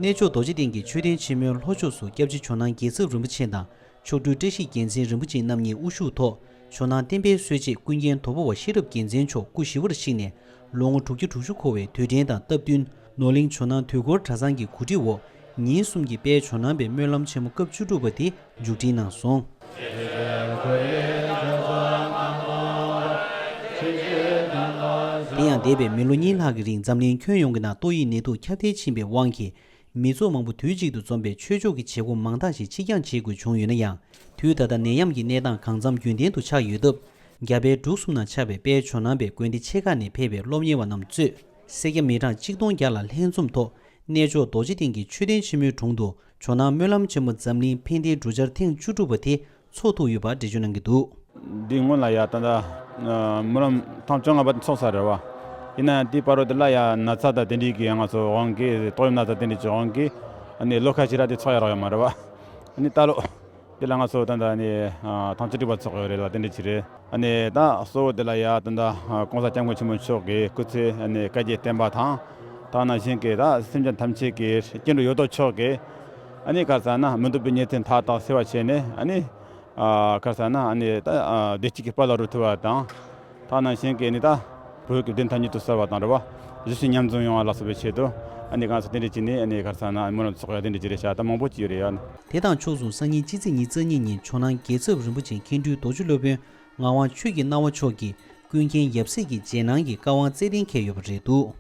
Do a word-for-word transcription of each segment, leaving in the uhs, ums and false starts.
གནས་མཆོག་རྡོ་རྗེ་གདན་གྱི་མཆོད་རྟེན་ཆེན་མོའི་ལྷོ་ཕྱོགས་སུ་སྐྱབས་རྗེ་ཇོ་ནང་རྒྱལ་ཚབ་རིན་པོ་ཆེ་དང་། མཆོག་སྤྲུལ་བཀྲ་ཤིས་རྒྱལ་མཚན་རིན་པོ་ཆེ་རྣམ་གཉིས་དབུ་བཞུགས་ཐོག་ཇོ་ནང་བསྟན་པའི་སྲོལ་འབྱེད་ཀུན་མཁྱེན་དོལ་པོ་བ་ཤེས་རབ་རྒྱལ་མཚན་མཆོག་སྐུ་ཞི་བར་གཤེགས་ནས་ལོ་ངོ་དྲུག་བརྒྱ་དྲུག་ཅུ་འཁོར་བའི་དུས་དྲན་དང་སྟབས་བསྟུན། ནོར་གླིང་ཇོ་ནང་དུས་འཁོར་གྲྭ་ཚང་གི་གོ་སྒྲིག་འོག་ཉིན་གསུམ་གྱི་དཔལ་ཇོ་ནང་པའི་སྨོན་ལམ་ཆེན་མོ་སྐབས་བཅུ་དྲུག་པ་དེ་མཇུག་སྒྲིལ་གནང་སོང་། དེ་ཡང་འདས་པའི་མི་ལོ་གཉིས་ལྷག་གི་རིང་འཛམ་གླིང་ཁྱོན་ཡོངས་ཀྱི་ནང་ཏོག་དབྱིབས་ནད་དུག་ཁྱབ་གདལ་ཕྱིན་པའི་དབང་གིས། མི་ཚོགས་མང་པོ་དུས་གཅིག་ཏུ་འཛོམས་པའི་ཆོས་ཕྱོགས་ཀྱི་བྱེད་སྒོ་མང་དག་ཞིག་ཕྱིར་འགྱངས་བྱེད་དགོས་བྱུང་ཡོད་ན་ཡང་། དུས་ད་ལྟ་ནད་ཡམས་ཀྱི་གནས་སྟངས་གང་འཚམ་རྒྱུན་ལྡན་དུ་ཆགས་ཡོད་སྟབས། རྒྱ་བལ་འབྲུག་གསུམ་ནང་ཆགས་པའི་དཔལ་ཇོ་ནང་པའི་དགོན་སྡེ་ཆེ་ཁག་ནས་ཕེབས་པའི་སློབ་གཉེར་བ་རྣམས་གཙོས་སེར་སྐྱ་མི་གྲངས་གཅིག་སྟོང་བརྒྱ་ལ་ལྷན་འཛོམས་ཐོག་གནས་མཆོག་རྡོ་རྗེ་གདན་གྱི་མཆོད་རྟེན་ཆེན་མོའི་དྲུང་དུ་ཇོ་ནང་སྨོན་ལམ་ཆེན་མོ་འཛམ་གླིང་ཕན་བདེའི་གྲོས་འཆར་ཐེངས་བཅུ་དྲུག་པ་དེ་ཚོགས་ཐུབ་ཡོད་པ་འགྲེལ་བརྗོད་གནང་གི་འདུག། འདིའི་སྔོན་ལ་ཡ་ད་ལྟ་སྨོན་ལམ་ཐེངས་བཅོ་ལྔ་པ་དེ་ཚོགས་ཚར་རེད་བ། ཡིན་ན་ཡང་དེའི་བར་དུ་དེ་ལ་ཡ་ན་ཚ་དང་དེ་འདྲའི་གི་ང་ཚོ་དབང་གིས་ཏོག་དབྱིབས་ན་ཚ་དེ་འདྲའི་གི་དབང་གིས་ཨ་ནི་ལོ་ཁ་ཤས་ར་དེ་ཚོགས་ཡ་རག་ཡོད་མ་རེད་བ། ཨ་ནི་ད་ལོ་དེ་ལ་ང་ཚོ་ད་ལྟ་ཨ་ནི་ཐེངས་བཅུ་དྲུག་པ་ཚོགས་ཡོད་རེད་ལ་དེ་འདྲ་ཅིག་རེད། ཨ་ནི་ད་གཙོ་བོ་དེ་ལ་ཡ་ད་ལྟ་༸གོང་ས་༸སྐྱབས་མགོན་ཆེན་པོ་མཆོག་གི་སྐུ་ཚེ་ཨ་ནི་བསྐལ་བརྒྱའི་བསྟན་པ་དང་། ད་ནང་བཞིན་གྱི་ད་སེམས་ཅན་ཐམས་ཅད་ཀྱི་སྐྱེ་འགྲོ་ཡོད་དོ་ཅོག་གི་ཨ་ནི་ག་རེ་ཟེར་ན་མི་སྡུག་པའི་ཉེས་ཚེ་མཐའ་དག་སེལ་བ་བྱས་ནས་ཨ་ནི། ཨ་ག་རེ་ཟེར་ན་ཨ་ནི་ད་ཨ་བདེ་སྐྱིད་ཀྱི་དཔལ་ལ་རོལ་ཐུབ་པ་དང་། ད་ནང་བཞིན་གྱི་ཨ་ནི་ད་བོད་ཀྱི་བདེན་མཐའ་མྱུར་དུ་གསལ་བ་དང་འདྲ་བ། གཞིས་བྱེས་མཉམ་འཛོམས་ཡོང་བ་ལ་སོགས་པའི་ཆེད་དུ་ཨ་ནི་ང་ཚོ་དེ་འདྲ་བྱས་ནས་ཨ་ནི་ག་རེ་ཟེར་ན་སྨོན་ལམ་ཚོགས་ཡ་དེ་འདྲ་ཅིག་རེད་ཤག་ད་མང་པོ་ཅིག་ཡོད་རེད་ཡ། དེ་དང་ཕྱོགས་མཚུངས་སང་ཉིན་སྤྱི་ཚེས་ཉི་ཤུ་རྩ་གཉིས་ཉིན་ཇོ་ནང་རྒྱལ་ཚབ་རིན་པོ་ཆེ་མཁན་སྤྲུལ་རྡོ་རྗེ་སློབ་དཔོན་ངག་དབང་ཆོས་ཀྱི་སྣང་བ་མཆོག་གིས་ཀུན་མཁྱེན་ཡབ་སྲས་ཀྱི་རྗེས་གནང་གི་བཀའ་དབང་སྩལ་གཏན་འཁེལ་ཡོད་པ་རེད་འདུག།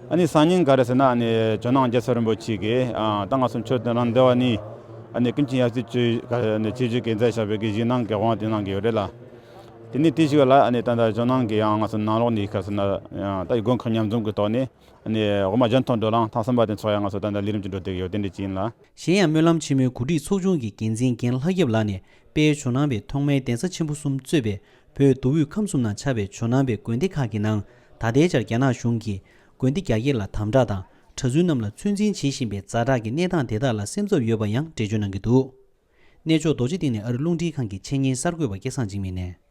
ཨ་ནི་སང་ཉིན་ག་རེ་ཟེར་ན་ཨ་ནི་ཇོ་ནང་རྒྱལ་ཚབ་རིན་པོ་ཆེ་གིས་ཨ་ད་ང་ཚོ་ཆོས་དང་རང་འདུལ་བ་ནི་ཨ་ནི་ཀུན་མཁྱེན་ཡབ་སྲས་ཆོས་ཨ་ནི་ཆོས་བརྒྱུད་ཀྱི་མཛད་བཞག་པའི་གི་གཞིགས་སྣང་གི་དབང་དེ་གནང་གི་ཡོད་རེད་ལ། དེ་ནས་དེ་ཞིག་ལ་ཨ་ནི་ད་ལྟ་ཇོ་ནང་གི་ཡང་ང་ཚོ་ནང་ལོགས་ནས་ག་རེ་ཟེར་ན་ཡང་ད་དགོན་ཁག་མཉམ་འཛོམས་ཀྱི་ཐོག་ནས་ཨ་ནི་དབུ་མ་སྦྱང་ཐོག་བགྲོ་གླེང་ཐེངས་གསུམ་པ་དེ་ཚོགས་ཡ་ང་ཚོ་ད་ལྟ་ལས་རིམ་ཅིག་འགྲོ་བསྡད་ཀྱི་ཡོད་དེ་འདྲ་ཅིག་ཡིན་ལ། གཞན་ཡང་སྨོན་ལམ་ཆེན་མོའི་གོ་སྒྲིག་ཚོགས་ཆུང་གི་འགན་འཛིན་རྒན་ལྷ་སྐྱབས་ལགས་ནས་དཔལ་ཇོ་ནང་པའི་ཐོག་མའི་གདན་ས་ཆེན་པོ་གསུམ་གཙོས་པའི་བོད་མདོ་དབུས་ཁམས་གསུམ་ནང་ཆགས་པའི་ཇོ་ནང་པའི་དགོན་སྡེ་ཁག་གི་ནང་ད་ལྟའི་ཆར་རྒྱ་ནག་གཞུང་གིས་དགོན་སྡེ་རྒྱ་སྐྱེད་ལ་དམ་དྲག་དང་གྲྭ་བཙུན་རྣམས་ལ་ཚོད་འཛིན་བྱེད་བཞིན་པའི་ཛ་དྲག་གི་གནས་སྟངས་དེ་དག་ལ་སེམས་འཚབ་ཡོད་པ་ཡང་འགྲེལ་བརྗོད་གནང་གི་འདུག། གནས་མཆོག་རྡོ་རྗེ་གདན་ནས་ཨ་རི་རླུང་འཕྲིན་ཁང་གི་འཆད་ཉན་གསར་འགོད་པ་སྐལ་བཟང་འཇིགས་མེད་ནས།